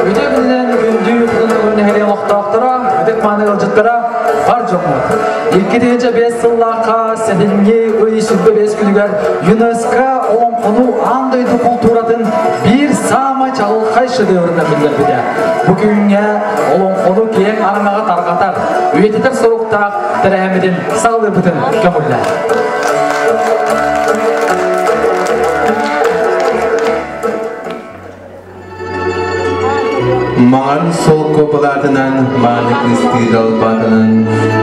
Үтүө күнүнэн күндү Хотун нэһилиэк олохтоохторо, ытык-мааны ыалдьыттара, бар дьоммут. 2005 сыллаахха сэтинньи ый 25 күнүгэр ЮНЕСКО олоҥхону аан дойду култууратын биир саамай чаҕылхай шедеврынан биллэрбитэ. Бу күҥҥэ олоҥхону киэҥ араҥаҕа тарҕатар, үйэтитэр соруктаах тэрээһиммитин саҕалыырбытын көҥүллээх. Маҥан солко былаатынан, мааны кыыстыы далбаатанан,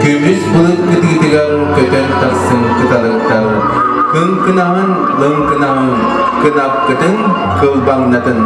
көмүс былыт кытыытыгар көтөн тахсын кыталыктар, кыҥкынаһын, лыҥкынаһын, кынаккытын кылбаҥнатын.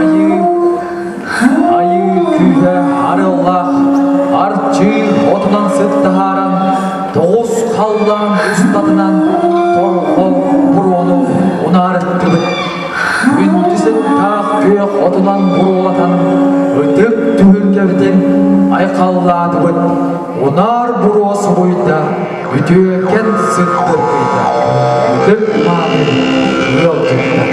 Айыы, айыы күүһэ арыаллаах, арчы отунан сыт таһааран, тоҕус халлаан устатынан торҕо буруону унаарыттыбыт. Күндү сыттаах күөх отунан буруолатан, ытык түһүлгэбитин айхаллаатыбыт, унаар буруо субуйда, үтүөкэн сыт дыргыйда, ытык мааны ыалдьыттар.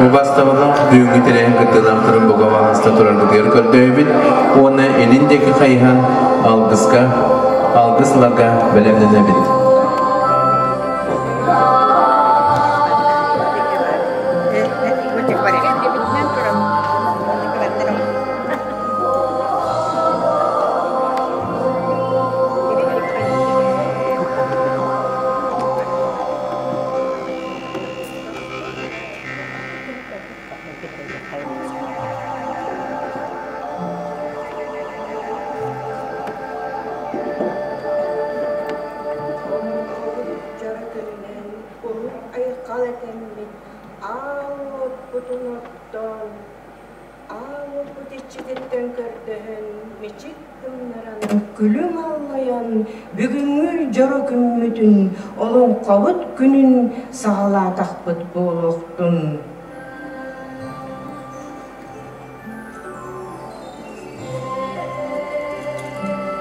Убастабыллаах бүгүҥҥү тэрээһин кыттыылаахтарын бука баҕаста тураргытыгар көрдөһөбүт уонна илин диэки хайыһан алгыска алгыс ыларга бэлэмнэнэбит. Дьоро күнүнэн уһун айхал этэммит аал уоппутун оттон, аал уоппут иччититтэн көрдөһөн, мичик гыннаран, күлүм аллайан, бүгүҥҥү дьоро күммүтүн, олоҥхобут күнүн саҕалаатахпыт буолуохтун.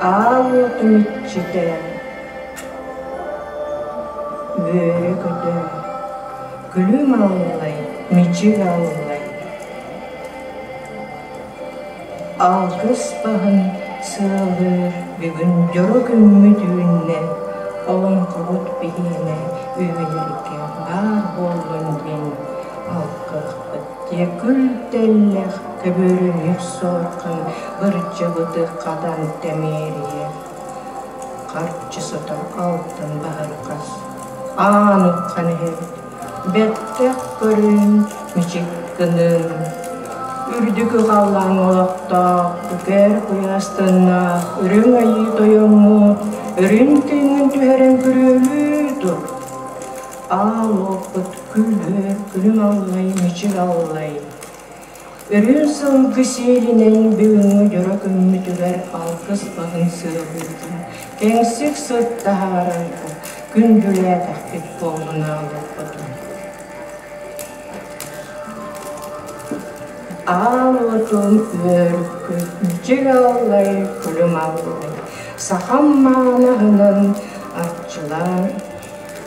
Аал уотун иччитэ үөрэ-көтө, күлүм аллай, мичил аллай. Алгыс баһын сыалыыр бүгүн дьоро күммүт үүннэ, олоҥхобут биһиэнэ үйэлэргэ баар буоллун диэн алгыахпыт диэ күл-тэллэх көбүөрүнүк суорҕан бырдьыбыты хадан тэмиэрийэ харчы сотор алтан баһырҕас аан уххан иһэбит бэттэх көрүн мичик гынын үрдүкү халлаан олохтоох үкэр куйаастаннаах үрүҥ айыы тойоммут өрүн тыыҥын түһэрэн күрүөлүү тур аал уоппут күлүөр күлүм аллай мичил аллай Өрүү сылгы сиэлинэн бүгүҥҥү дьоро күммүтүгэр алгыс баһын сыалыытын кэҥсик сыт таһааран күндүлээтэхпит буоллун ааллаппытым. Аал уотум үөр күн аллай, күлүм аллай, сахам манаһынан арчылаан,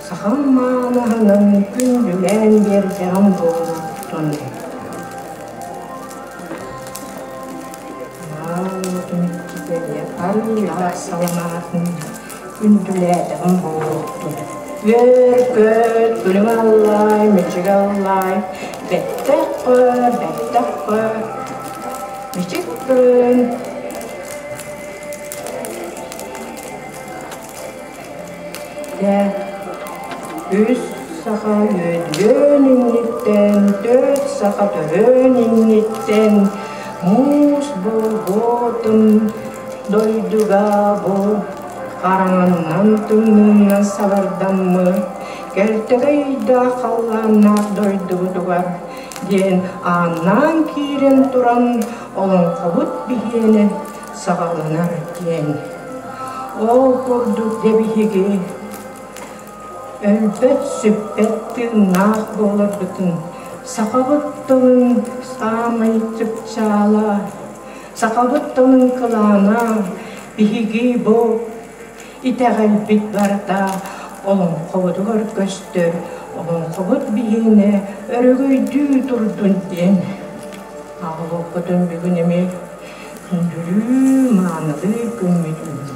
сахам манаһынан күндүлээн биэрдэҕим буолуохтун. Аал уотум иччитэ арыылаах саламаатын күндүлээтэҕим буолуохтун. Үөр-көт, күлүм аллай, мичик аллай, бэттэх көр, бэттэх көр, мичик күн. Дьэ, үс саха үөдүйүөн инниттэн, төрт саха төрөөн инниттэн муус буолбутум дойдуга бу хараҥаннан тымныынан сабардаммыт кэлтэгэй да халлааннаах дойдубутугар диэн ааннаан киирэн туран олоҥхобут биһиэнэ саҕаланар диэн. Ол курдук дьэ биһиги өлбөт-сүппэт тыыннаах буоларбытын сахабыт тылын саамай чыпчаала, сахабыт тылын кылаана биһиги бу итэҕэлбит барыта олоҥхобутугар көстөр, олоҥхобут биһиэнэ өрөгөйдүү турдун диэн аҕалыахпытын бүгүн эмиэ. Күндүлүү, маанылыы күммүт үүннэ.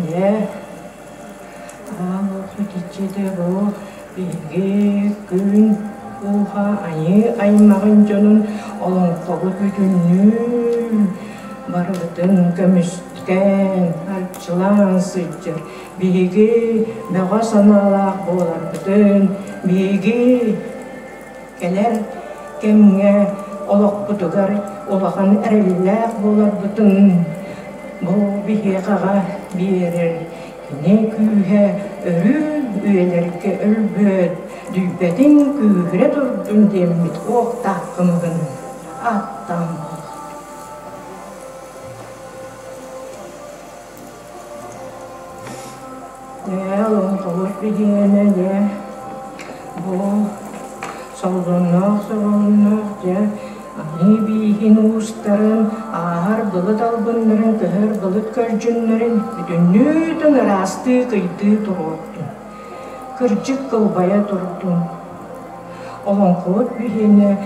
Дьэ, аал уоппут иччитэ бу биһиги күн ууһа айыы аймаҕын дьонун олоҥхобут бүтүннүү барыбытын көмүскээн, арчылаан сылдьар. Биһиги бөҕө санаалаах буоларбытын, биһиги кэлэр кэмҥэ олохпутугар улахан эрэллээх буоларбытын бу биһиэхэҕэ биэрэр. Кини күүһэ өрүү үйэлэргэ өлбөт, дүйбэтин күүһүрэ турдун диэммит уохтааххыммын ааттаан буолла. Ээ, олоҥхобут биһиэнэ дьэ, бу солбонноох-солонноох дьэ, аныы бииһин уустарын, ааһар былыт албыннарын, көһөр былыт көлдьүннэрин бүтүннүүтүн ыраастыы кыйдыы туруортун, кырдьык кылбайа турдун. Олоҥхобут биһиэнэ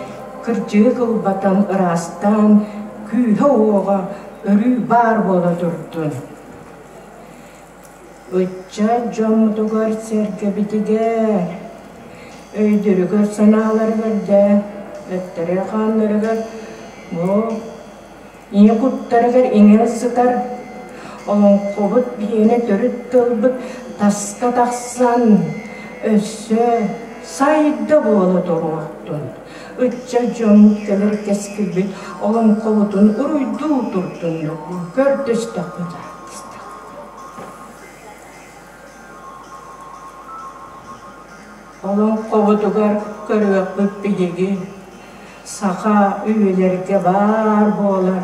кырдьыгы кылбатан ыраастаан, күүһэ-уоҕа өрүү баар буола турдун. Ыччат дьоммутугар сэргэбитигэр, өйдөрүгэр-санааларыгар да, эттэригэр-хааннарыгар бу ийэ куттарыгар иҥэн сытар олоҥхобут биһиэнэ төрүт тылбыт таска тахсан өссө сайда буола туруохтун. Ыччат дьон кэлэр кэскилбит олоҥхобутун уруйдуу турдуннук көрдөстөхпүт. Олоҥхобутугар көрүөхпүт биһиги саха үйэлэргэ баар буолар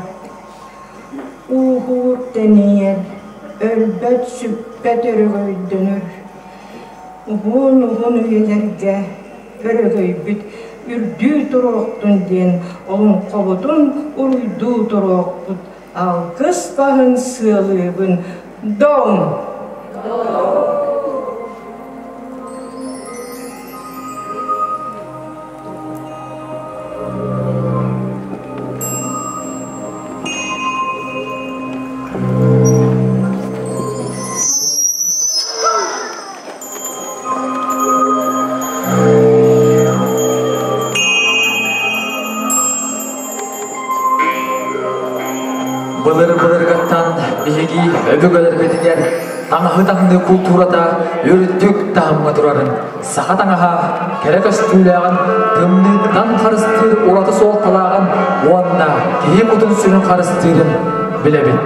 ууһуур тэнийэр өлбөт-сүппэт өрөгөйдөнөр уһун-уһун үйэлэргэ өрөгөйбүт үрдүү туруохтун диэн олоҥхобутун уруйдуу туруохпут алгыс баһын сыалыыбын дом! Былыр-былыргаттан биһиги өбүгэлэрбитигэр таҥаһы таҥныы култуурата үрдүк таһымҥа турарын, саха таҥаһа кэрэ көстүүлээҕин, тымныыттан харыстыыр ураты суолталааҕын уонна киһи кутун-сүрүн харыстыырын билэбит.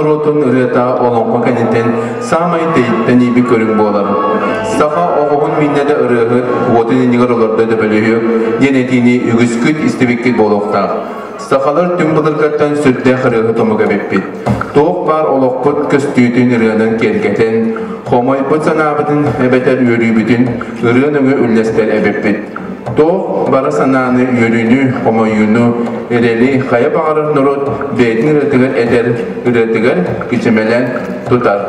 норуотун ырыата олоҥхо кэнниттэн саамай тэйиттэн көрүҥ буолар. Саха оҕоһун миннэ да ырыаһыт уотун иннигэр олордо дөбөлүһүө диэн этиини үгүскүт истибиккит буолуохтаах. Сахалар түҥ былыргаттан сүрдээх ырыаһыт омук эбиппит. Туох баар олохпут көстүүтүн ырыанан киэргэтэн, хомойбут санаабытын эбэтэр үөрүүбүтүн ырыа нөҥүө үллэстэр эбиппит. Туох бары санааны, үөрүүнү, хомойууну, эрэли хайа баҕарар норуот бэйэтин ырыатыгар этэр, ырыатыгар кичимэлээн тутар.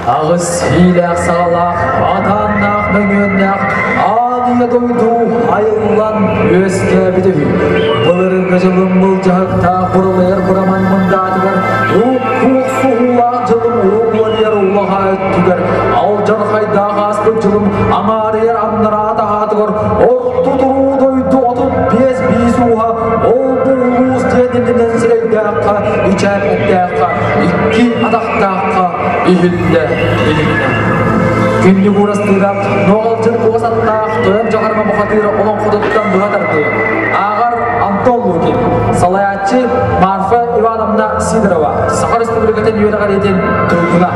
Аҕыс иилээх саҕалаах, атааннаах мөҥүөннээх аан ийэ дойду айыллан үөскээбит үһү. Былырыҥҥы дьылым былдьаһыктаах буралайар быраман мындаатыгар ук-куох суһуулаах дьылым урук уолуйар улаха өттүгэр алдьархайдаах ааспыт дьылым амаарыйар аннараа таһаатыгар орто туруу дойду 35 биис ууһа ол-бу улуус диэнинэн сирэйдээххэ, ичээн эттээххэ, икки атахтаахха иһиллэ илиннэ. Күннүк уурастыыра Ноҕалдьын кугас аттаах тойон дьаҕарма бухатыыра олоҥхотуттан быһа тардыы. Ааҕар Антон Лукин, салайааччы Марфа Ивановна Сидорова, Саха Республикатын үөрэҕириитин туйгуна.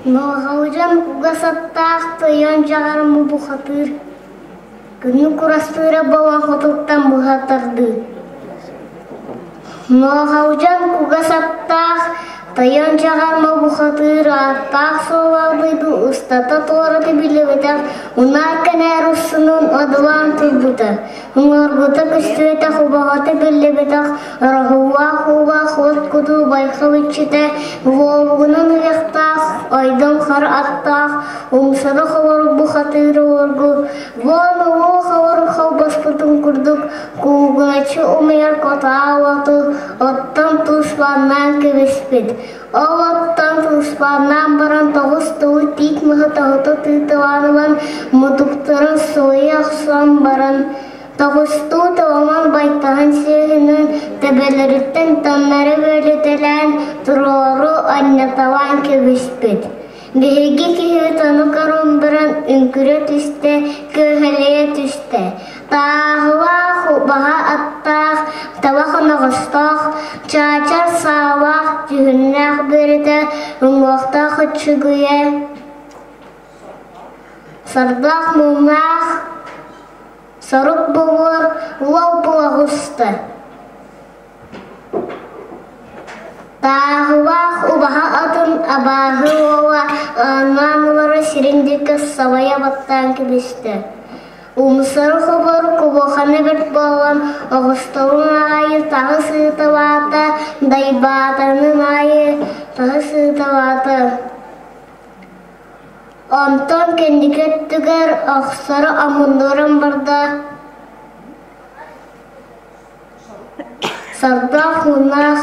Ноҕалдьан кугас аттаах тойон дьаҕарымы бухатыыр, күнү курастыыра болоохотуттан быһа тардыы. Ноҕалдьан кугас аттаах тойон дьаҕарма бухатыыр ааттаах суолаах дойду устата туората биллибэтэх унаар кэнээр устунун одулаан турбута. Уҥуоргута көстүбэтэх, убаҕата биллибэтэх, ороһуулаах уулаах уот кутуу байҕал иччитэ, уолугунан ыйахтаах, ойдом хара аттаах, умсара холорук бухатыыр уоргу, буон улуу холорук холбоспутун курдук, куугуначчы умайар котаа уоту оттон туспаннаан кэбиспит. Ол оттон туспаннаан баран тоҕус тылы тиит маһы тоһута тыыталаан ылан, мутуктарын сылыйа охсон баран, тоҕустуу толомон байтаһын сүөһүнүн төбөлөрүттэн таҥнары бөлүтэлээн туруору анньаталаан кэбиспит. Биһиги киһибит ону көрөн баран үҥкүрэ түстэ, күөһэлийэ түстэ. Тааһылаах, убаһа аттаах, таба хоноҕостоох, чаачар саалаах, дьүһүннээх бөрөтө, уҥуохтаах ыччыгыйа, сордоох муҥнаах. Сорук буолуор уол буолуста. Тааһылаах убаһа атын абааһы уола аанаан олорор сирин диэки сабайа баттаан кэбистэ. Умсары хобор кубоханы бэрт буолан оҕустарын аайы таһы сыыталаата, дайбаатанын аайы таһы сыыталаата. Онтон кэнники өттүгэр охсоро омуннуран барда. Сордоох муннаах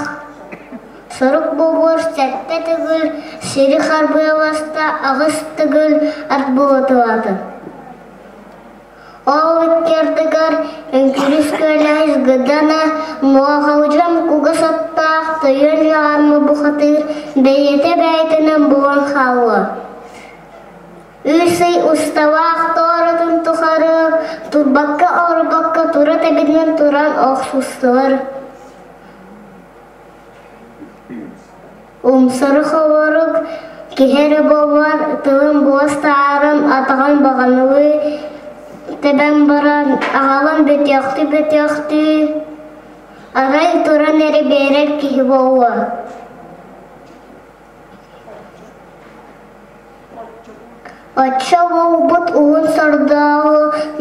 сорук буолуор сэттэ төгүл сири харбыаласта, аҕыс төгүл ат буолуталаата. Ол икки ардыгар үҥкүрүс күөлэһис гыдана муоҕалдьан кугас аттаах тойон дьаҕарма бухатыыр бэйэтэ бэйэтинэн булан хаалла. Үс ый усталаах туоратын тухары турбакка-олорбокко тура тэбинэн туран охсустулар. Умсары холорук киһи эрэ буоллар тылын буос таһааран атаҕын баҕаналыы тэбэн баран аҕалан бөтүөхтүү-бөтүөхтүү арай туран эрэ биэрэр киһи буолуо. Оччо буолбут уһун сордооҕу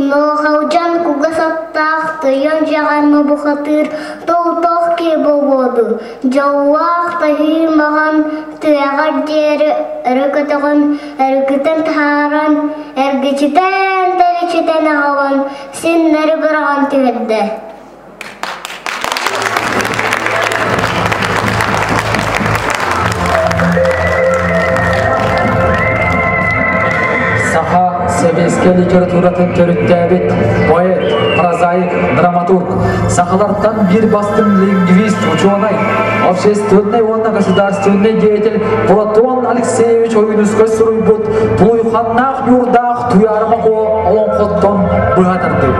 нуохалдьан кугас аттаах тойон дьаҕарма бухатыыр тоҕотох киһи буолуо дуу, дьоллоох таһыы маҕан тыаҕар диэри өрө көтөҕөн, өрүкүтэн таһааран, эргичитэн тэричитэн аҕалан синнэри быраҕан түһэрдэ. Саха сэбиэскэй литературатын төрүттээбит поэт, прозаик, драматург, сахалартан биир бастыҥ лингвист, учуонай, общественный уонна государственный деятель Платон Алексеевич Ойуунускай суруйбут Тулуйханнаах ньуурдаах Туйаарыма Куо олоҥхоттон быһа тардыы.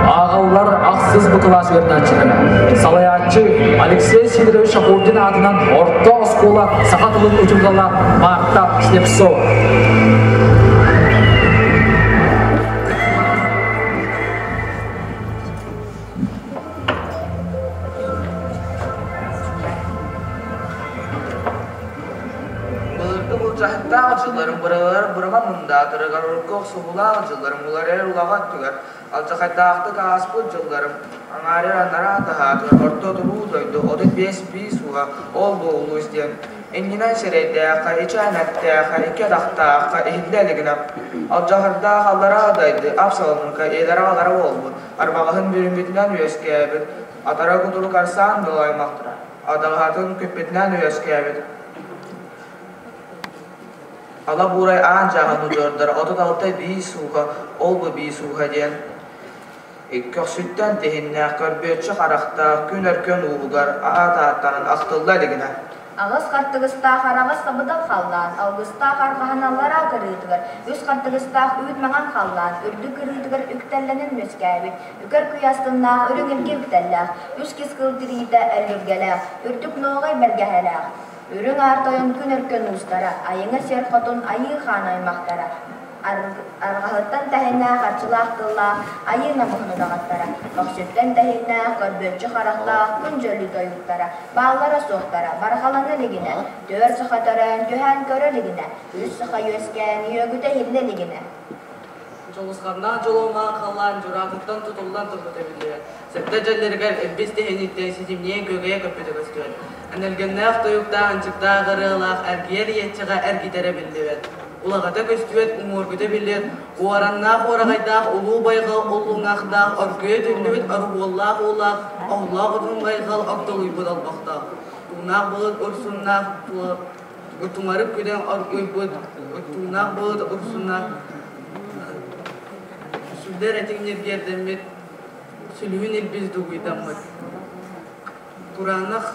Ааҕаллар ахсыс бу кылаас үөрэнээччилэрэ. Салайааччы Алексей Сидорович Шахурдин аатынан орто оскуола саха тылын учуутала Марта Слепцова. Былыргы былдьаһыктаах дьылларым быралар бырама мындаатарыгар урукку охсуһуулаах дьылларым уларыйар улаҕа өттүгэр алдьархайдаахтык ааспыт дьылларым аҥаарыйар анараа таһаатыгар орто туруу дойду 35 биис уһа ол бу улуус диэн иннинэн сирэйдээххэ ичээн эттээххэ икки атахтаахха иһиллэ илигинэ алдьархайдаах аллараа дайды ап-саламмыкка ийэлэрэ-аҕалара буолбут арбаҕаһын бүрүммүтүнэн үөскээбит атара кутурук арсаан дылы аймахтара адаҕаһатын күппүтүнэн үөскээбит Ала Буурай аан дьааһын удьуордара 36 биис ууһа, ол-бу биис ууһа диэн көхсүттэн тиһиннээх, көрбүөччү харахтаах, күн өркөн ууһугар аат ааттанан ахтылла илигинэ. Аҕыс хартыгыстаах араҕас сабыдал халлаан, алгыстаах арҕаһын аллараа кырыытыгар, үс хартыгыстаах үүт маҥан халлаан, үрдүк кырыытыгар үктэллэнэн үөскээбит, үкэр куйаастыннаах үрүҥ илгэ үктэллээх, үс кис кыл тириитэ өллүргэлээх, үрдүк нооҕой бэргэһэлээх, Үрүҥ Аар Тойон күн өркөн уустара, Айыҥа сиэр хотун Айыы хаан аймахтара, Арҕаһыттан тэһиннээх арчылаах тыллаах Айыы намыһын удаҕаттара, Көхсүттэн тэһиннээх көрбүөччү харахтаах күн дьөллү тойуктара, бааллара суохтара, барҕалана илигинэ, түөрт саха төрөөн түһээн көрө илигинэ, үс саха үөскээн үөгүтэ иһиллэ илигинэ. Дьулусханнаах дьолуомаах халлаан дьураатыттан тутуллан турбута биллибэт. Сэттэ дьэллэригэр илбис тэһиниттэн ситимниэн күөгэйэ көппүтэ көстүбэт. Энэлгэннээх тойуктаах ынчыктаах ырыалаах эргийэр иэччэҕэ эргитэрэ биллибэт. Улаҕата көстүбэт, уҥуоргута биллибэт, уораннаах уораҕайдаах улуу байҕал уллуҥахтаах оргуйа түллүбүт оруһуоллаах уулаах оһоллоох утум байҕал огдолуйбут олбохтоох. Туунаах былыт урсуннаах Тумарык күдэн оргуйбут, туунаах былыт урсуннаах сүлдэр этиҥ ньиргиэрдэммит, сүлүһүн илбис дугуйдаммыт. Кураанах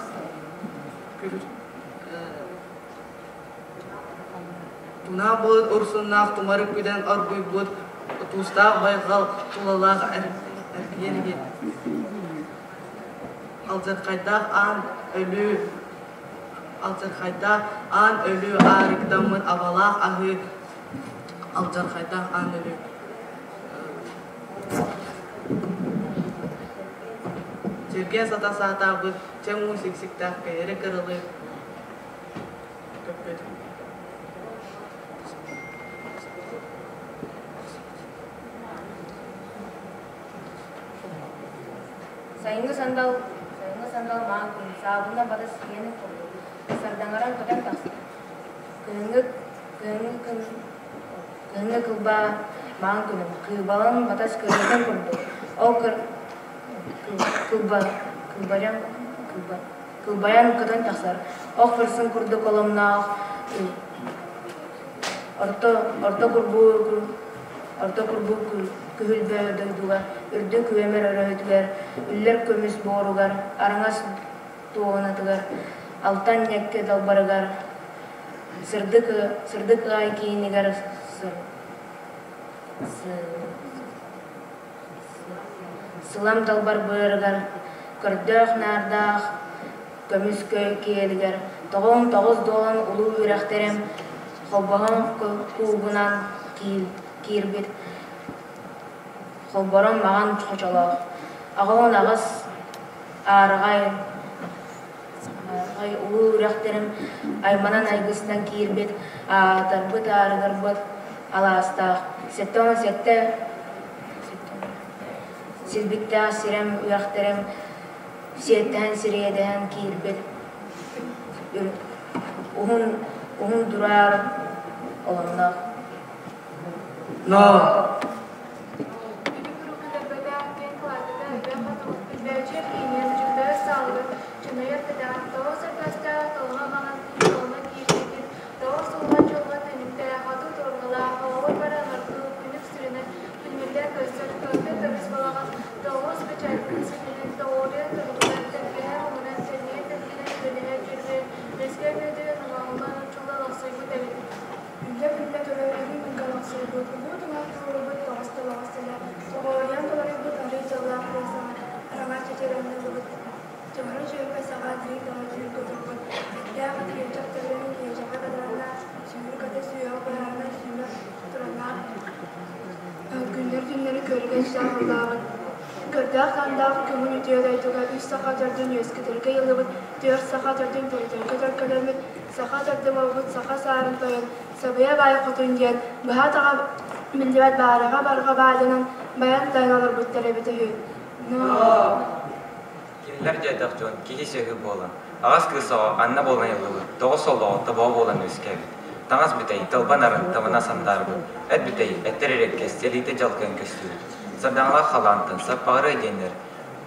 Тунаа былыт урсуннаах тумарык күдэн оргуйбут, туустаах байҕал тулалаах эргиэрги алдьархайдаах аан өлүү алдьархайдаах аан өлүү аарыктаммыт абалаах аһыы алдьархайдаах аан өлүү. Сиргэ сата саатаабыт, чэҥ уу сиксиктээх кэйэри кырылыы көппүт. Сайыҥҥы сандал, сайыҥҥы сандал маҥан күн, саабына батыс сиэнин курдук, сардаҥаран көтөн тахсар. Кыһыҥҥы, кыһыҥҥы күн, кыһыҥҥы кылбаа маҥан күнүм, кыыбалан батас кырыытын курдук, ол кыр, кылба, кылбарыан, кылба, кылбайан көтөн тахсар. Ох кырсын курдук оломноох, орто, орто курбуу, орто курбуу күһүлбэ дойдуга, үрдүк үөмэр өрөһүтүгэр, үллэр көмүс буоругар, араҥас туонатыгар, алтан ньэккэ далбарыгар, сырдык, сырдык ыай киинигэр сылам далбар быарыгар, көрдөөх-наардаах көмүс көй киэлигэр, тоҕуон тоҕус дуолан улуу үрэхтэрим холбоһон куугунан киирбит холборон маҕан хочолоох, 88 аарыҕай улуу үрэхтэрим айманан айгыстан киирбит аатырбыт аарыгырбыт алаастаах, 77 силбиктээх сирэм үрэхтэрим сиэттэһэн сириэдэһэн киирбит уһун уһун дураар олонноох. Но Үллэ-бүллэ турар үрүҥ күнгэ олохсуйбут, улуу тумат туруорбут тоҕус толоҕос силэ, тоҕоруйан толоруйбут арыы дьоллоох куосаҕа, араҥас чэчир анныллыбыт, дьоһуну чүөмпэ саҕа дириҥ тоҕо түүргэ турбут, эттээх атырыынчах төбөлүн иэдьэҕэ бадараннаах, сүүрүк аты сүөһү быһаарынан сүүмэх тураннаах, күннэр-түүннэри көрүгэ дьаһаллаабыт, көрдөөх сандаах көҥүл үтүө дойдуга үс саха төрдүн үөскэтэргэ ыйыллыбыт, түөрт саха төрдүн төрүтэргэ төлкөлөммүт, саха төрдө буолбут саха саарын тойон Сабыйа баай хотун диэн быһа-атаҕа биллибэт баараҕа барҕа баайданан байан тойон олорбуттар эбитэ үһү. Кинилэр дьайдах дьон киһи сүөһү буолан, аҕас кыыс оҕо анна буолан айыллыбыт, тоҕус олоҕо тобоҕо буолан үөскээбит. Таҥас бүтэй, тылбан арын, табына сандаарбыт, эт бүтэй, эттэр эрэккэс, сэлиитэ дьалкыйан көстүбүт. Сардаҥалаах халаантан саппаҕырыа диэннэр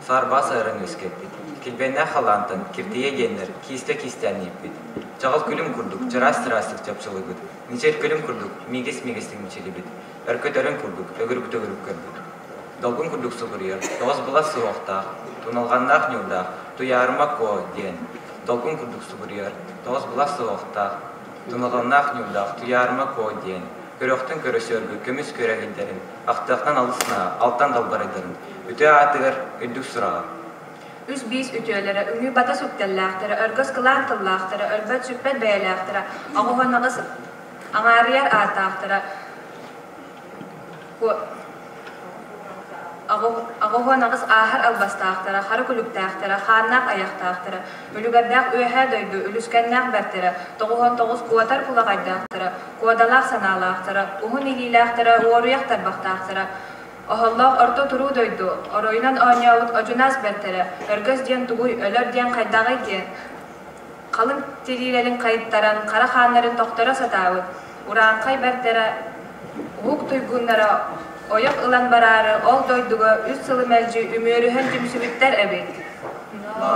саарбаа саһаран үөскэппит. Килбиэннээх халаантан киртийэ диэннэр киистэ киистээн ииппит. Чаҕыл күлүм курдук чараас-чараастык чапчылыйбыт, мичил күлүм курдук миигис-миигистик мичилийбит, өркөтөрүн курдук өгүрүк-төгүрүк көрбүт. Долгун курдук субуруйар, тоҕус былас суһуохтаах, туналҕаннаах ньуурдаах Туйаарыма Куо диэн долгун курдук субуруйар, тоҕус былас суһуохтаах, туналҕаннаах ньуурдаах Туйаарыма Куо диэн көрүөхтэн көрө сүөргү көмүс күөрэгэйдэрин, ахтыахтан алыс наа, алтан далбарайдарын, үтүө аатыгар үрдүк сураҕа. Үс биис үтүөлэрэ, үҥүү батас үктэллээхтэрэ, өргөс кылаан тыллаахтара, өлбөт-сүппэт бэйэлээхтэрэ, оҕуһанаҕыс аҥаарыйар ааттаахтара, 88 ааһар албастаахтара, хара күлүктээхтэрэ, хааннаах айахтаахтара, үлүгэрдээх үөһээ дойду үлүскэннээх бэртэрэ, 99 куотар кулаҕайдаахтара, куодалаах санаалаахтара, уһун илиилээхтэрэ, уоруйах тарбахтаахтара, оһоллоох орто туруу дойду, оройунан оонньообут одьунаас бэртэрэ, өргөс диэн тугуй, өлөр диэн хайдаҕый диэн, халыҥ тириилэрин хайыттаран, хара хааннарын тохторо сатаабыт, урааҥхай бэртэрэ, уһук туйгуннара ойох ылан бараары ол дойдуга үс сылы мэлдьи үмүөрүһэн түмсүбүттэр эбит.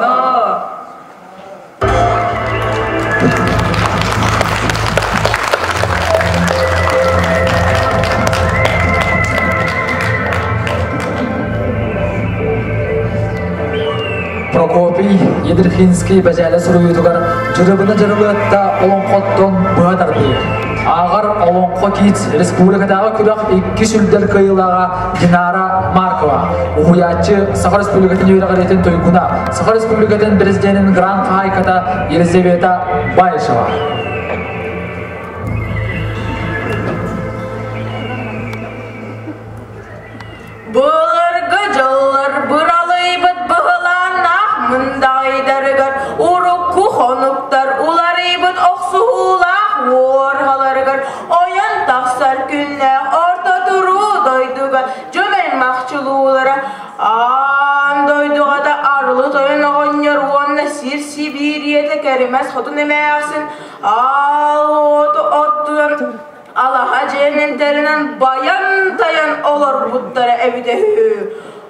Ноо! Прокопий Едрихинский бэдьээлэ суруйуутугар Дьырыбына Дьырылыатта олоҥхоттон быһа тардыы. Ааҕар Олоҥхо Киц республикатааҕы күрэх иккис үрдэл кыайыылааҕа Динара Маркова, уһуйааччы Саха Республикатын үөрэҕириитин туйгуна, Саха Республикатын президенин грант хаһаайката Елизавета Баишева. Былыргы дьыллар быралыйбыт быһылааннар. Арылы тойон оҕонньор уонна сир сибиириэтэ кэримэс хотун эмээхсин аал уоту оттуйан алаһа дьиэнин тэринэн байан-тайан олорбуттара эбитэ үһү.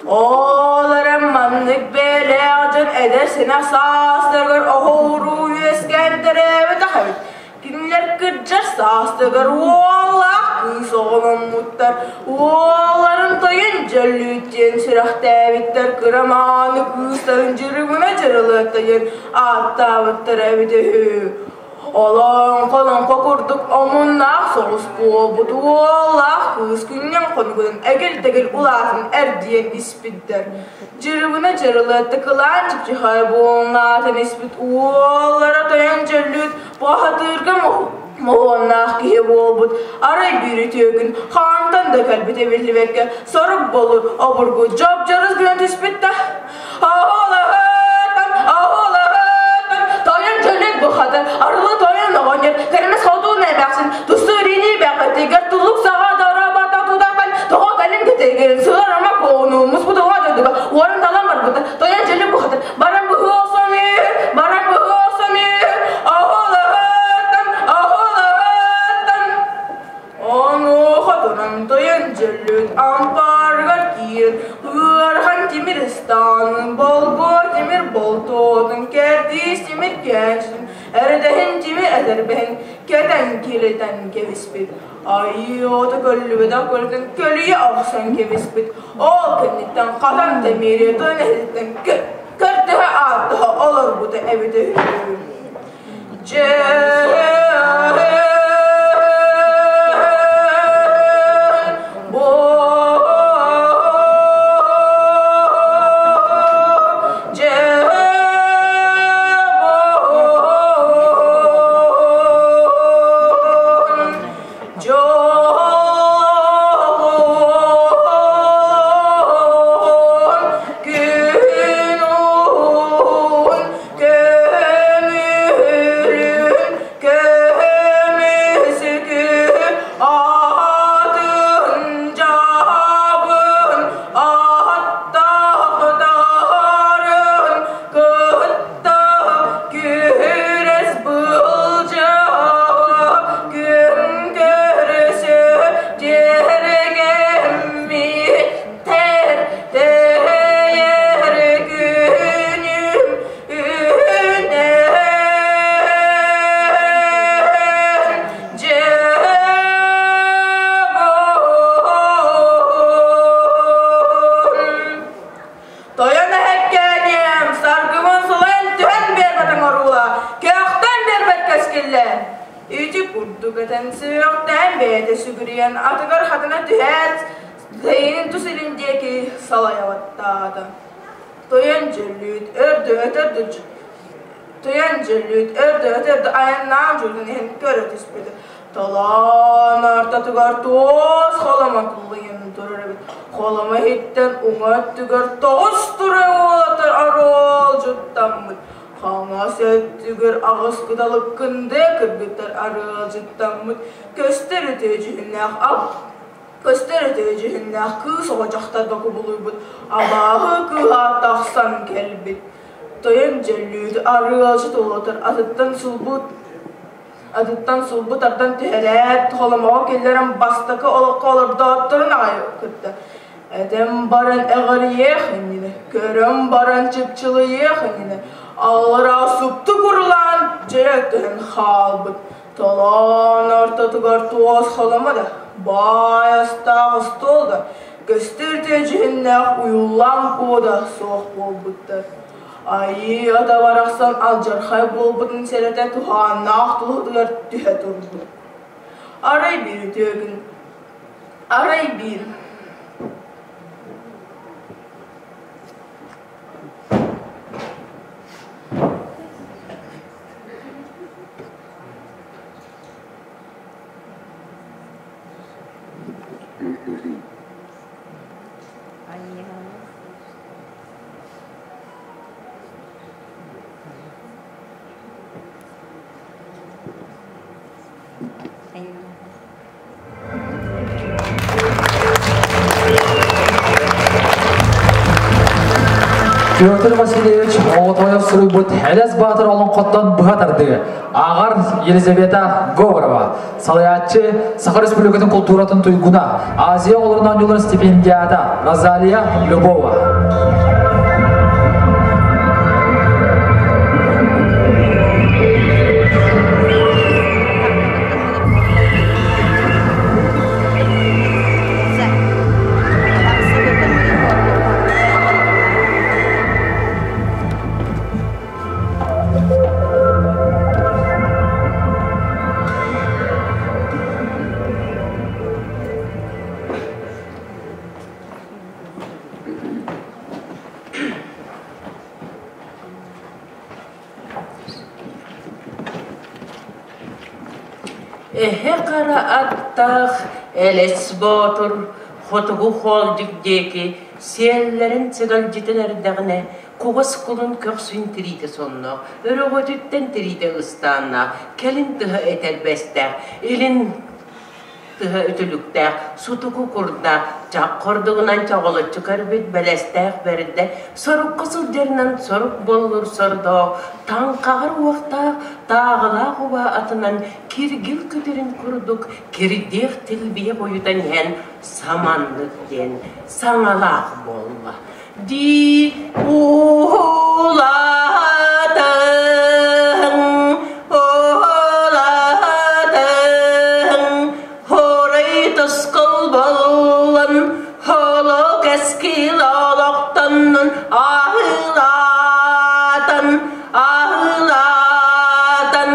Ол эрэн маннык бэйэлээх дьон эдэр-сэнэх саастарыгар оһоуруу үөскээн төрөөбөтөх эбит. Кинилэр кырдьар саастарыгар уоллаах кыыс оҕоломмуттар. Уолларын тойон Дьөллүүт диэн сүрэхтээбиттэр, кыра мааны кыыстарын Дьырыбына Дьырылыатта диэн ааттаабыттара эбитэ үһү. Олоҥхо-олоҥхо курдук омуннаах соҕус буолбут уоллаах кыыс күннэн хонугунан эгил-тэгил улаатан эрдийэн испиттэр. Дьырыбына дьырылыатта кылаан чыпчыхай буолаатын испит уоллара тойон дьөллүүт баһатыырга моһуоннаах киһи буолбут. Арай биир үтүө күн хаантан да кэлбитэ биллибэккэ сорук болур обургу дьоп-дьорус гынан түспүт да Аһылаһытан, аһылаһытан, тойон дьөлүт бухатыр, арылы тойон оҕонньор, кэрэмэс хотуун эмээхсин, тустуу ириини бэҕэтигэр тулук саҕа дорабата тутатан, тоҕо кэлин кэтигин, сыларама куону, муспутуга дойдуга, уоран талан барбыта, тойон дьөлүт бухатыр, баран быһыы охсон баран быһыы охсон аһылаһытан, аһылаһытан. Онуоха туран тойон дьөллүт ампаарыгар киирэн ыарахан тимир ыстаанын, болгуо тимир болтуотун, кэрдиис тимир кээчитин, эрэдэһин тимир этэрбэһин кэтэн килитэн кэбиспит. Айыы ото көллүбэтэх көлүтүн көлүйэ охсон кэбиспит. Ол кэнниттэн хатан тэмиэри тойон эһэтиттэн көрдөһө ааттаһа олорбута эбитэ үһү. Дьэ Көмүлүн көмүскү атын дьабын аттахтарын кытта күрэс былдьаһа күн көрсө тиэргэммиттэр тэйэр күнүм Үнэн дьэбун. Тойон эһэккээниэм, саргыбын сылайан түһэн биэрбэтиҥ оруула, көхтөн биэрбэт кэскиллэ. Ити курдук этэн сүһүөхтээн бэйэтэ сүгүрүйэн атыгар хатана түһээт, тэйинин тус илин диэки салайа баттаата. Тойон дьөллүүт, өрдө-өтөр Тойон дьөллүүт, өрдө-өтөр айаннаан дьулун иһин көрө түспүтэ. Толоон ортотугар туос холомо куллуйан турар эбит. Холомо иһиттэн уҥа өттүгэр тоҕус тура уолаттар арыалдьыттаммыт. Хаҥас өттүгэр аҕыс кыталык кындыа кыргыттар арыалдьыттаммыт. Көстөр үтүө дьүһүннээх Көстөр үтүө дьүһүннээх кыыс оҕо дьахтарга кубулуйбут абааһы кыыһа тахсан кэлбит. Тойон дьөллүүт арыалдьыт уолаттар атыттан сулбу тардан түһэрээт, холомоҕо киллэрэн бастакы олоххо олордоотторун аҕай кытта этэн баран эҕирийиэх иннинэ, көрөн баран чыпчылыйыах иннинэ аллараа супту курулаан дьөлө түһэн хаалбыт. Толоон ортотугар туос холомо да, баай астаах остуол да, көстөр дьүһүннээх уйуллаан куо да суох буолбуттар. Айыы ата барахсан алдьархай буолбутун сэрэтэ туһааннаах тулутугар түһэ турбут. Арай биир үтүө күн, арай биир Петр Васильевич Оҕотоев суруйбут Элэс Баатыр олоҥхоттон быһа тардыы. Ааҕар Елизавета Говорова. Салайааччы Саха Республикатын култууратын туйгуна, Азия оҕолорун оонньууларын стипендиата Розалия Любова. Эһэ хара аттаах Элэс Боотур хотугу хоолдьук диэки сиэллэрин сыгалдьытан эрдэҕинэ, кугас кулун көхсүн тириитэ сонноох, өрөҕөтүттэн тириитэ ыстааннаах, кэлин тыһа этэрбэстээх, илин тыһа үтүлүктээх, сутуку курдаах, чах хордугунан чоҕулуччу көрбүт бэлэстээх бэрдэ, сорукка сылдьарынан сорук боллур сордоох, таҥхаҕар уохтаах, тааҕылаах убаа атынан киргил көтөрүн курдук кирдиэх тилбийэ бойутан иһэн саманнык диэн саҥалаах буолла. Дии уулаатыҥ, уулаатыҥ, хорой тускул боллун, холо кэскил олохтоннун аһылаатан, аһылаатан,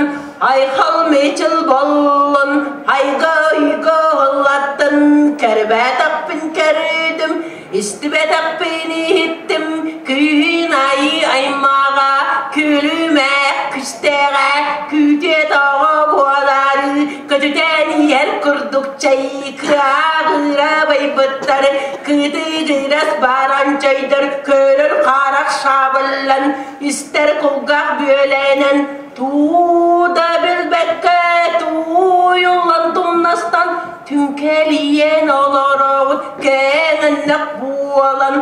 айхал мичил боллун, айга уйга ыллаттын, кэрбээтэхпин кэрдим, истибэтэхпин иһиттим, күүһүн айыы аймаҕа, күлүмэ күстээҕэ, күүтүө тоҕо буолаары, көтүтэн иһэр курдук чэй кыаҕыра байбыттар, кытыгырас баран чөйдөр, көрөр харах шабыллан, истэр кулгаах бүөлэнэн, туу да билбэккэ тууйуллан тумнастан, түҥкэлийэн олоробут кэҥэннэх буолан,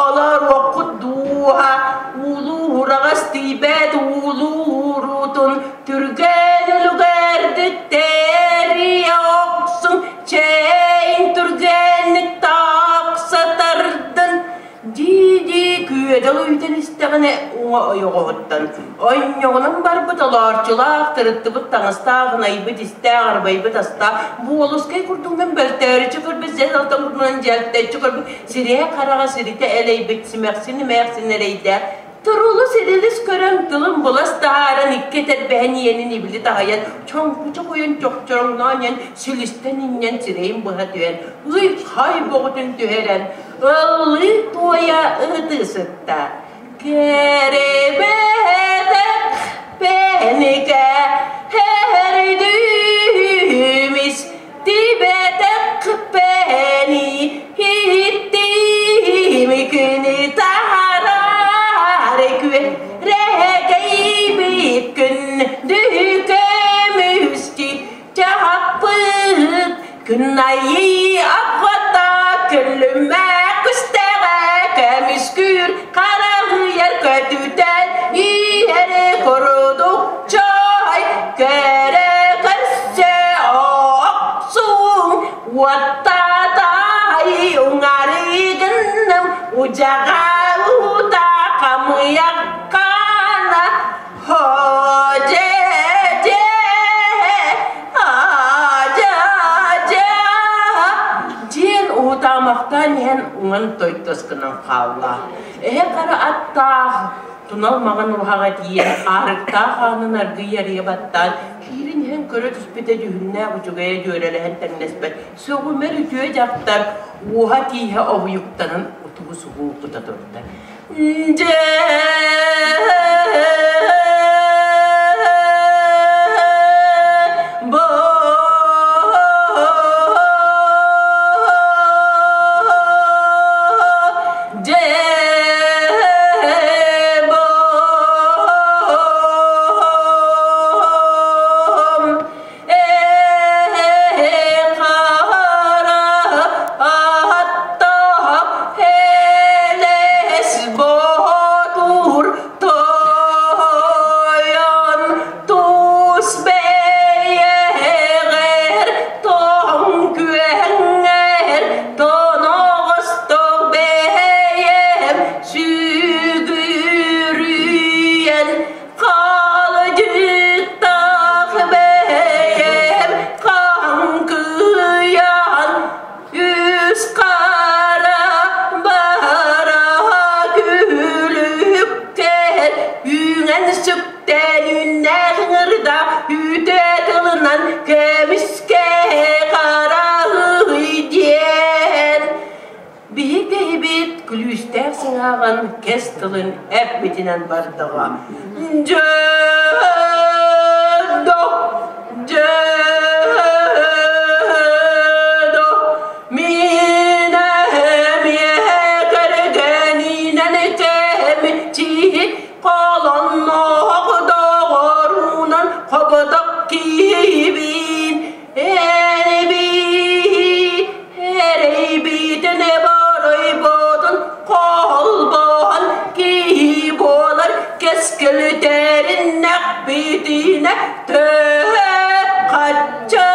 олоруоххут дууһа, улуу ураҕас тиийбэт улуурутун, түргэн үлүгэрдик тэрийэ охсуҥ, чэйин түргэнник тахса тардын, дии-дии күөдэл үйтэн истэҕинэ уҥа ойоҕоһуттан онньоҕунан барбыт олоорчулаах, тырыттыбыт таҥастаах, ынайбыт истээх, арбайбыт астаах, буолускай курдугунан бөлтөөрүчү көрбүт, сэн алтан курдугунан дьэлтэччи көрбүт, сирэйэ хараҕа сиритэ элэйбит, симэхсин эмээхсин эрэйдээх, турулус ирилис көрөн, тылын булас таһааран, икки этэрбэһин иэнин ибили таһыйан, чоҥкуча хойон чохчороҥноон иһэн, сүлүстэн инньэн сирэйин быһа түһэн, ый-хай боҕутун түһэрэн, ыллыы туойа ыһытыы сытта. Кэрибэтэх пэникэ эрдүүмис тибэтэх пэни иттими күнү таһарар күөрэгэйбит күн дүкөмүсти чахаппыт күн айыы аппата күлүмэ күстэҕэ көмүскүүр хараһыйар көтүтэн иһэри курдук чай көрө көрсө охсуҥ уоттатай уҥарыгынным удьаҕа ута хамыйаххана хо-дьэ-дьэ а-дьа-дьа диэн уһутаамахтаан иһэн уҥан тойтос гынан хаалла. Эһэ хара аттаах тунал маҥан уһаҕа тиийэн аарыктаах аанын аргыый арыйа баттаан киирэн иһэн көрө түспүтэ дьүһүннээх үчүгэйэ дьүөрэлэһэн тэҥнэспэт сөҕүмэр үтүө дьахтар уоһа тииһэ обуйуктанан утугу-субуу кута турда. Дьэ тылын эппитинэн бардаҕа. Дьэ, дьэ, мин эмиэ кэргэнинэн кэмчи холонноох доҕорунан хоботох киһибин Эрбии, эрэйбитин боройботун холбоон киһи буолар кэскилтэриннэхпитинэ төһө хачча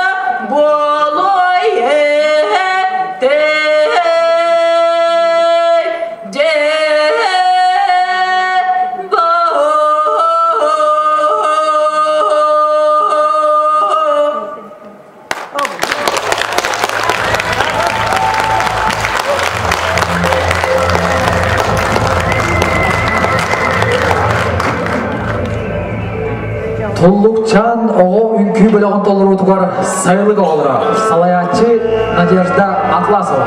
буолуой этэй дьэ Туллукчаан оҕо үҥкүү бөлөҕүн толоруутугар сайылык оҕолоро салайааччы Надежда Атласова.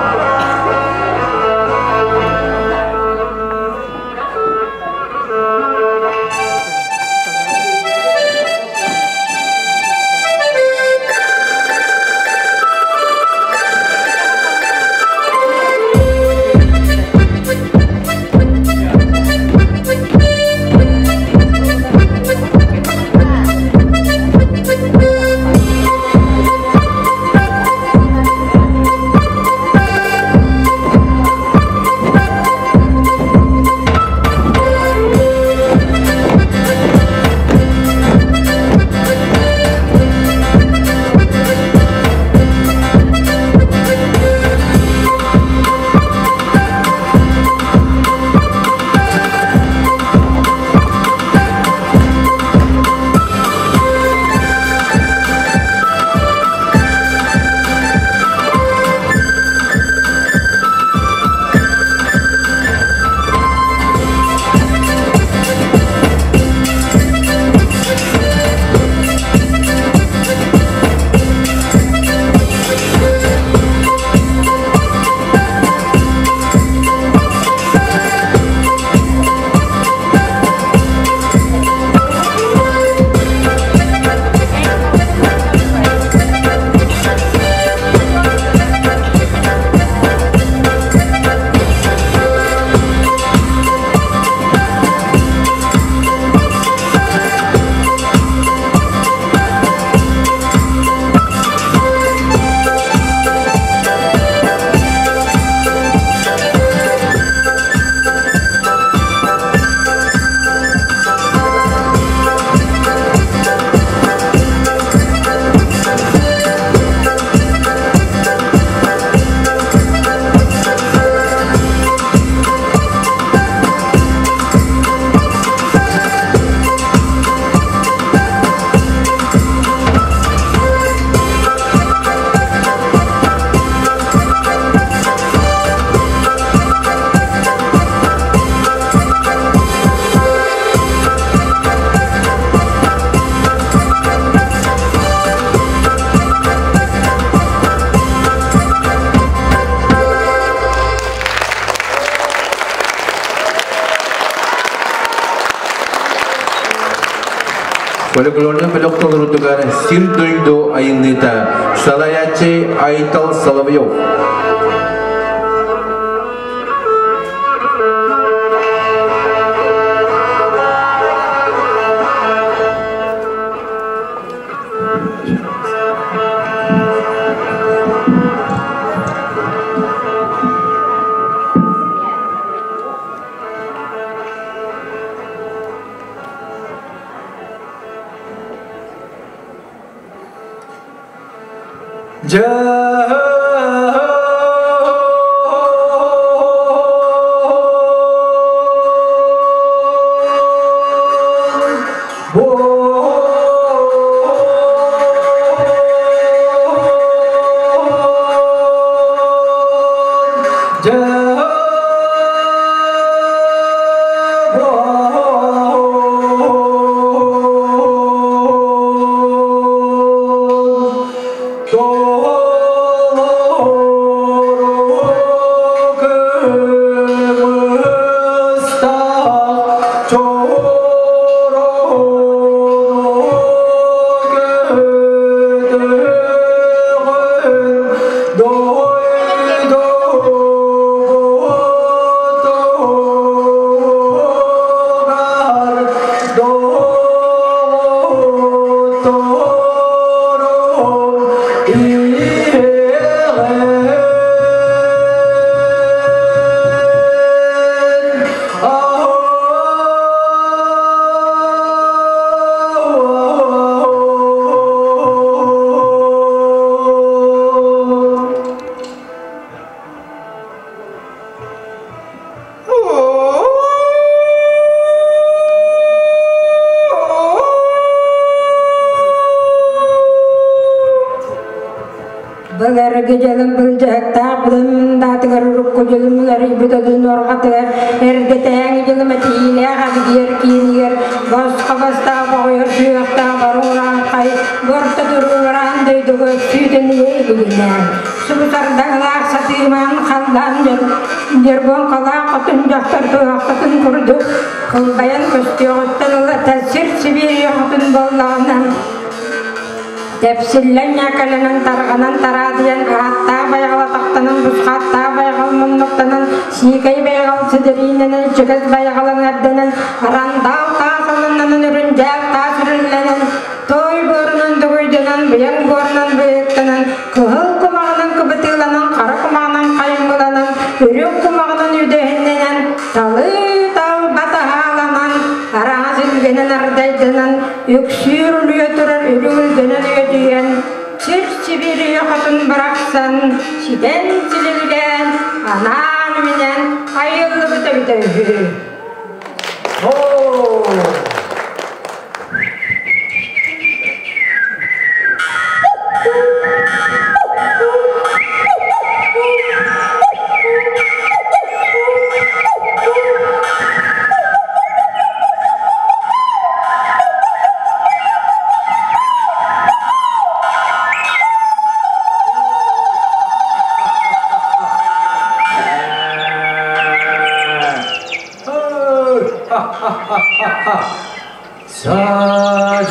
Фольклорнай бөлөх толоруутугар сир-дойду айыллыыта салайааччы Айтал Соловьев. Дьэ Ардыгар дьылым былдьаһыктаах быдан мындаатыгар урукку дьылым уларыйбыт одун уорҕатыгар эрдэтээҥи дьылым этиилээх агдиэр киинигэр босхо бастаах боҕуйар сүһүөхтээх бары урааҥхай борто туруораан дойдуга өттүүтэн илигинэ субусардаҥалаах сатыымаан халлаан дьорбоҥхолоох хотун дьахтар туһахтатын курдук кылбайан көстүөҕүттэн ылата сир сибиир хотун буоллаҕына Тэпсиллэн ньаакаланан тарҕанан тараадыйан ааттаах байҕал атахтанан бусхааттаах байҕал муннуктанан сиикэй байҕал сидириинэнэн чөкөс байҕал эҥэрдэнэн арандаал таас алыннанан үрүндьээл таас үрүллэнэн той буорунан дугуйданан быйаҥ буорунан быйыктанан кыһыл кумаҕынан кыбытыыланан хара кумаҕынан хайыммыланан үрүҥ кумаҕынан үдэһиннэнэн талыы талба таһааланан араас илгэнэн ардайданан үксүүр үлүйэ турар үрүҥүлгэнэн үөдүйэн, сир-сибиир хотун барахсан ситэн силигилээн, анаан-минээн айыллыбыт эбитэ үһү.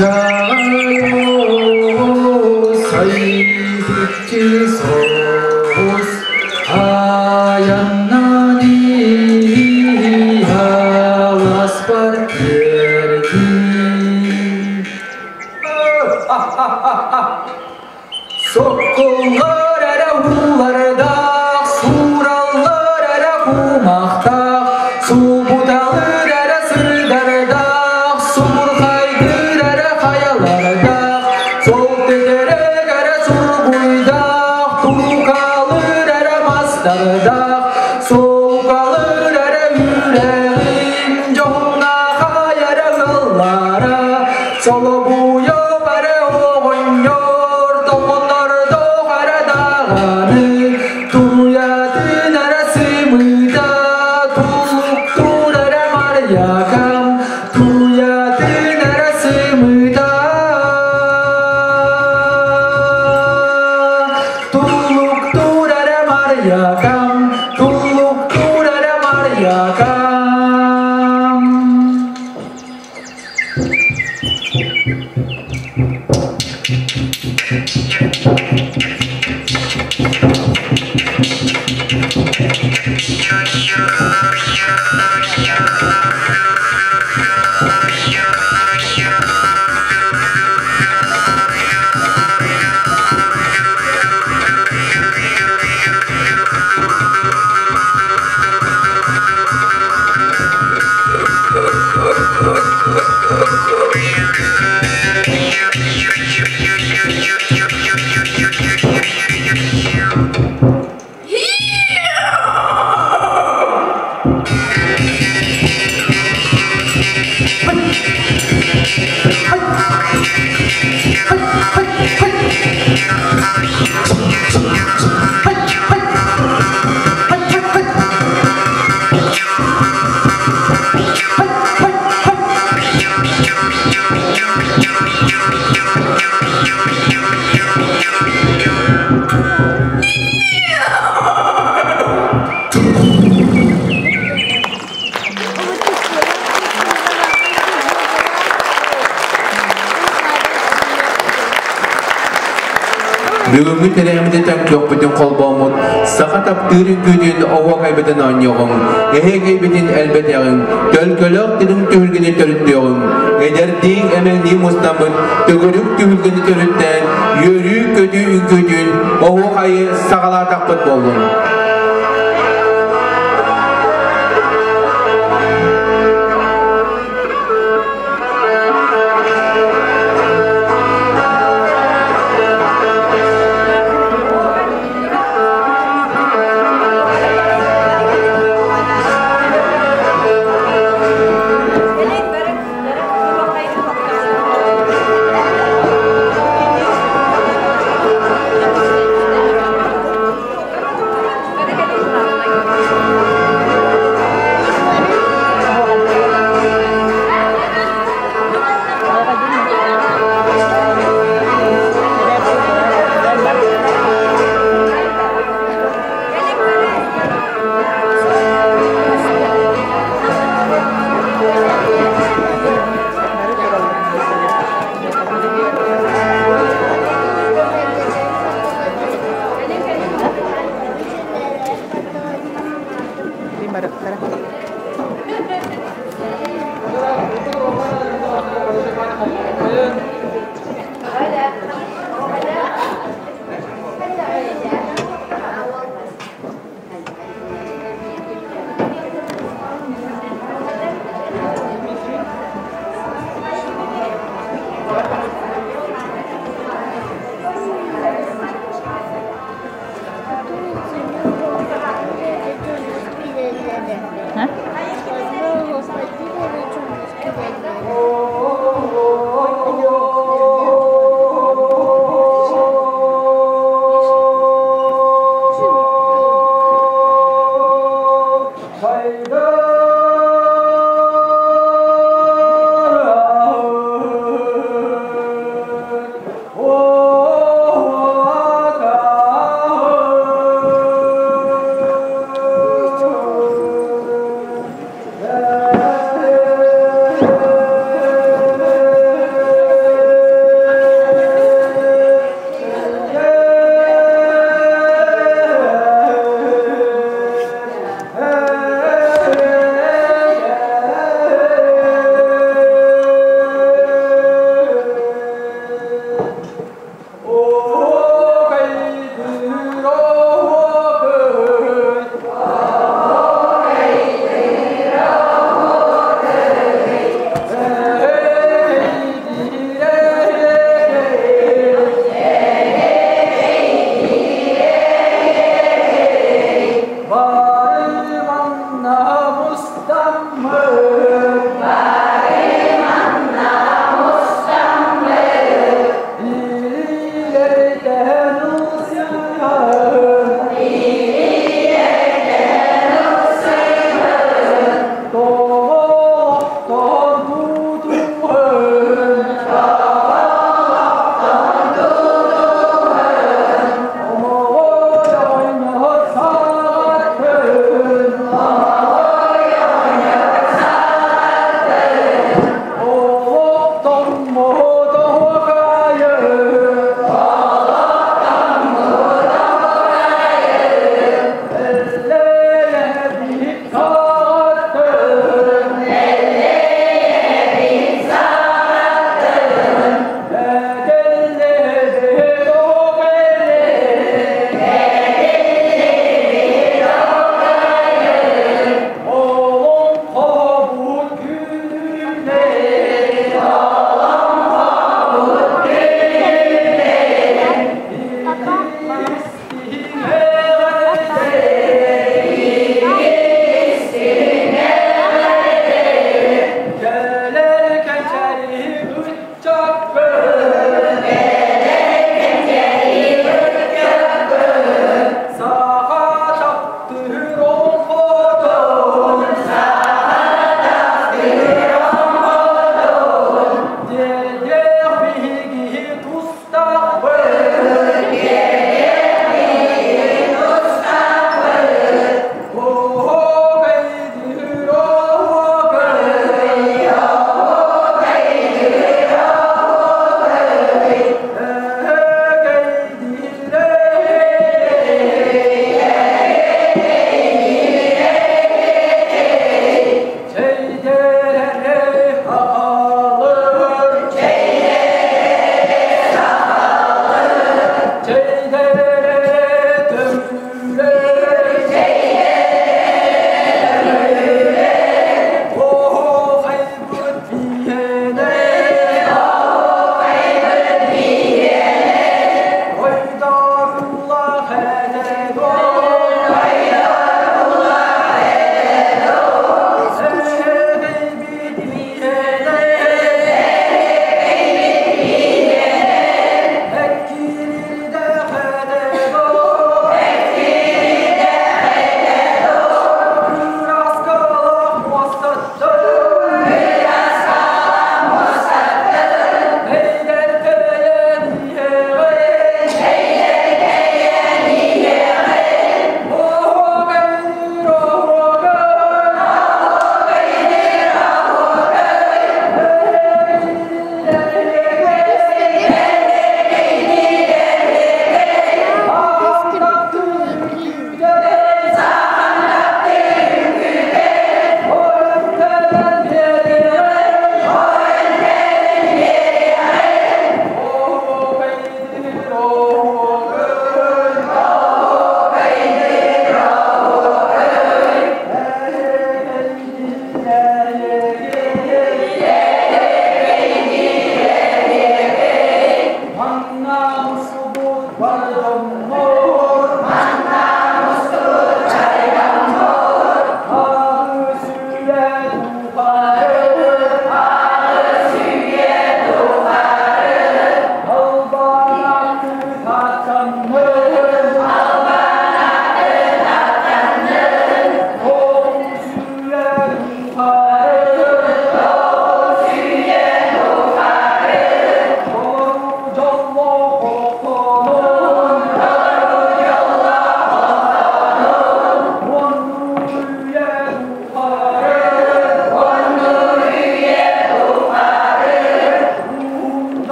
Сажаю сайдыччы соҕус айаннан аласпар тиэрдии. Соккуллар эрэ уулардаах, суураллар эрэ кумахтаах, субуталыр эрэ сырдардаах, субурхайдыр эрэ хайалардаах, сол тэтэрэг эрэ сургуйдаах, турукалыр эрэ мастардаах, солкалыр эрэ үрэҕин, дьоһуннаахай эрэ ыаллара, солобуйук эрэ оҕонньор, тоҥоннордоох эрэ даҕаны, туруйатын эрэ сымыыта, тулуктуур эрэ Марьякам, туруйатын эрэ сымыыта, тулуктуур эрэ Марьякам, тулуктуур эрэ Марьякам. Бүгүҥҥү тэрээһиммититтэн көхпүтүн холбооммут, саха таптыыр үҥкүүтүн оһуокайбытын оонньуоҕуҥ, эһиэкэйбитин элбэтиэҕиҥ, төлкөлөөх дириҥ түһүлгэни төрүттүөҕүҥ, эдэрдиин эмэҥнии мустаммыт төгүрүк түһүлгэни төрүттээн, үөрүү-көтүү үҥкүүтүн оһуохайы саҕалаатахпыт буоллун.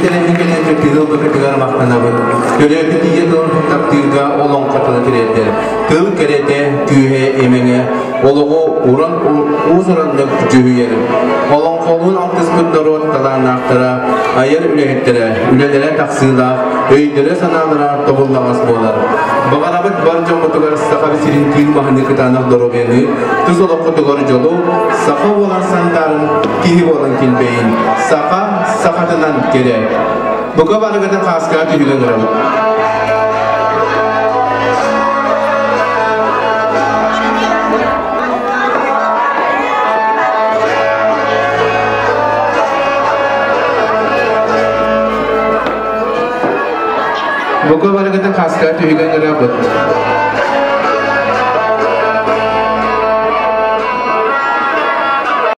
тэрээһин кэлэн кыттыыны ылбыккытыгар махтанабын. Төрөөбүт ийэ тылын таптыырга олоҥхо тыла тириэрдэр. Тыл кэрэтэ, күүһэ, имэҥэ олоҕу уран уус-ураннык дьүһүйэр. Олоҥхолуун алтыспыт норуот талааннаахтара, айар үлэһиттэрэ, үлэлэрэ тахсыылаах, өйдөрө-санаалара тобуллаҕас буолар. Баҕарабыт бар дьоммутугар Саха сирин түүн маһыныы кытаанах доруобуйаны, тус олоххутугар дьолу, саха буолан сандаарын, киһи буолан килбэйин, саха сахатынан кэрэ. Бука барыгытын хааскаҕа түһүгэн ырабыт. Бука барыгытын хааскаҕа түһүгэн ырабыт.